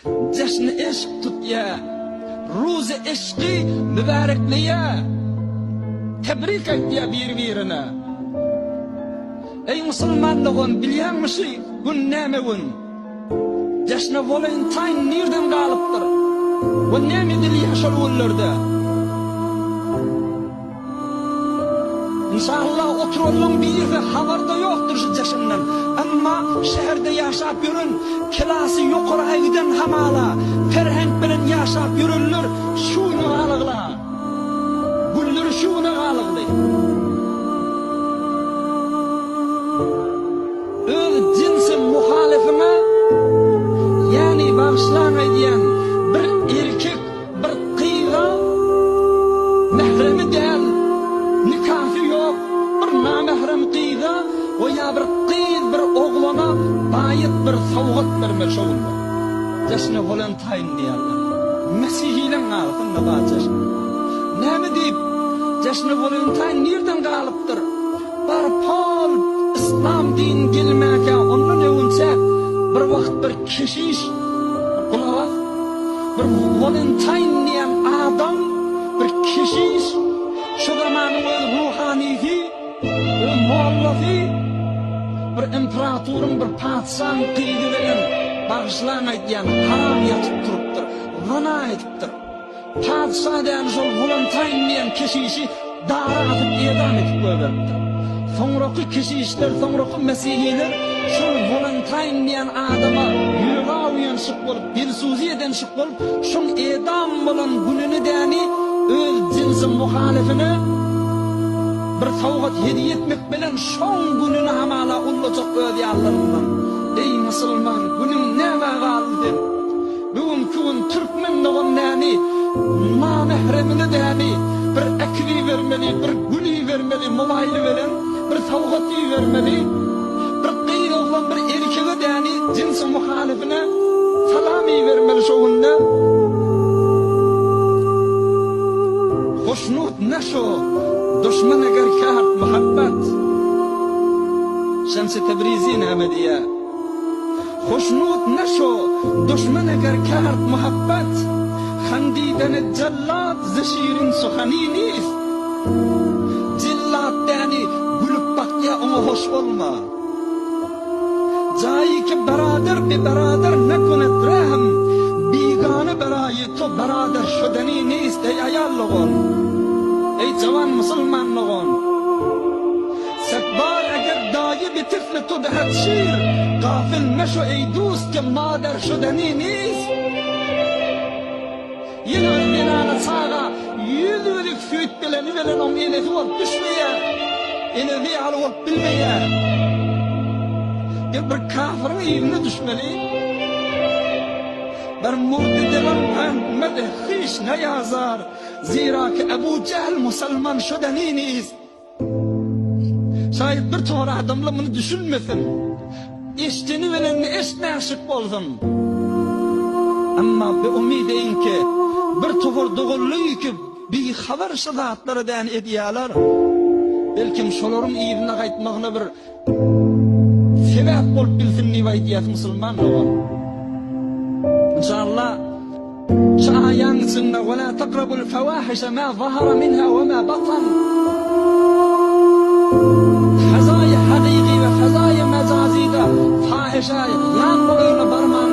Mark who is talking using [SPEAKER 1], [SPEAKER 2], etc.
[SPEAKER 1] Jeşni eşk tutýa. Ruzy eşki mübärekleýä. Tebrik aýtýa bir-birine. Eý musulman dogan bilýäňmi şy gün näme gün? Jeşne Walentaýn nirden galypdyr? We näme edilýä şol günlerde? Inşallah oturanlaň birisi habarda ýokdur şu jeşinden. Emma şäherde ýaşap ýören, kelasy ýokara giden hamala, perhenk bilen ýaşap ýörenler şu güne galygla. Günleri şu güne galygly. Öz jinsi muhalyfyňa, ýagny bagyşlaň aýdýan, bir erkek Bir gyza mähremi däl, nikasy ýok, bir namährem gyza we ýa bir gyz bir oglana baýat bir sowgat bermeli şo günde. Jeşne Walentaýn diýýärler. Mesihileň arasynda bar jeşne. Näme diýip, jeşne Walentaýn nirden galypdyr? Bar pol yslam dini gelmäkä ondan öwünçä bir wagt bir keşiş gulak as. Bir Walentaýn diýen adam, bir keşiş, şo zamanyň öz ruhanysy, öz mollasy, bir imperatoryň, bir patyşaň gyzy bilen, bagyşlaň aýdýan, haram ýatyp turupdyr, zyna edipdir. Patyşa däl şol Walantaýn diýen keşişi dara asyp edam edip goýberipdir. Soňraky keşişler, soňraky mesihiler şol Walantaýn diýen adama ýüregi awuýanşyk bolup, dilsuzi edenşik bolup, şoň edam bolan gününi däni öz jinsi muhalyfyna bir sowgat hediýe etmek bilen şoň gününi hamala ullajak öz ýanlaryndan. Eý musulman, günüň nämä galdy sen? Bu günki gün türkmen dogan nämi, namähremine dämi, bir ekin ibermeli, bir gül ibermeli, mobaýly bilen bir sowgat ibermeli, bir gyz oglan bir erkege däni, jynsy muhalyfyna salam ibermeli şo günde. Hoşnut neşo, duşman eger kârt muhabbat. Şemsi Tebrizi näme diýýär? Hoşnut neşo, duşman eger kârt muhabbat, Handideni jellat ze şirin suhany nist. Jellat däni gülüp bakýa oňa hoş bolma. Jaýy ki berader bi berader nekunet rehm, Bigane beraýy to berader şudeni nist eý aýal dogan, eý jawan musulman dogan. Setbar eger daýy bi tifli to dehet şir, Gafil meşo eý dust ke mader şudeni nist. Ýene bir zenana çaga ýüz gezek süýt bileni bilen oň enesi bolup düşmeýär. Enesi ýaly bolup bilmeýär. Gel bir kafyryň yzyna düşmeli. Bir murdy delan pent mede hyş neýazar, Zira ki Ebu Jehl musalman şudeni nist. Şaýat bir topar adamlar muny düşünmesin. Eşdeni bilenini eştmänşik bolsun. Emma bi umyt eýin ki, bir topar doganly ki bihabar şu zatlara däni edýärler. Belkim şolaryň yzyna gaýtmagyna bir sebäp bolup bilsin diýip aýdýas musulman dogan. Inşallah Şu aýaň içinde Ve la takrabul fawahişe ma zahara minha ve ma batan Fezaýy hakyky we fezaýy mejazyda fahişä ýan golaýyna barmaň.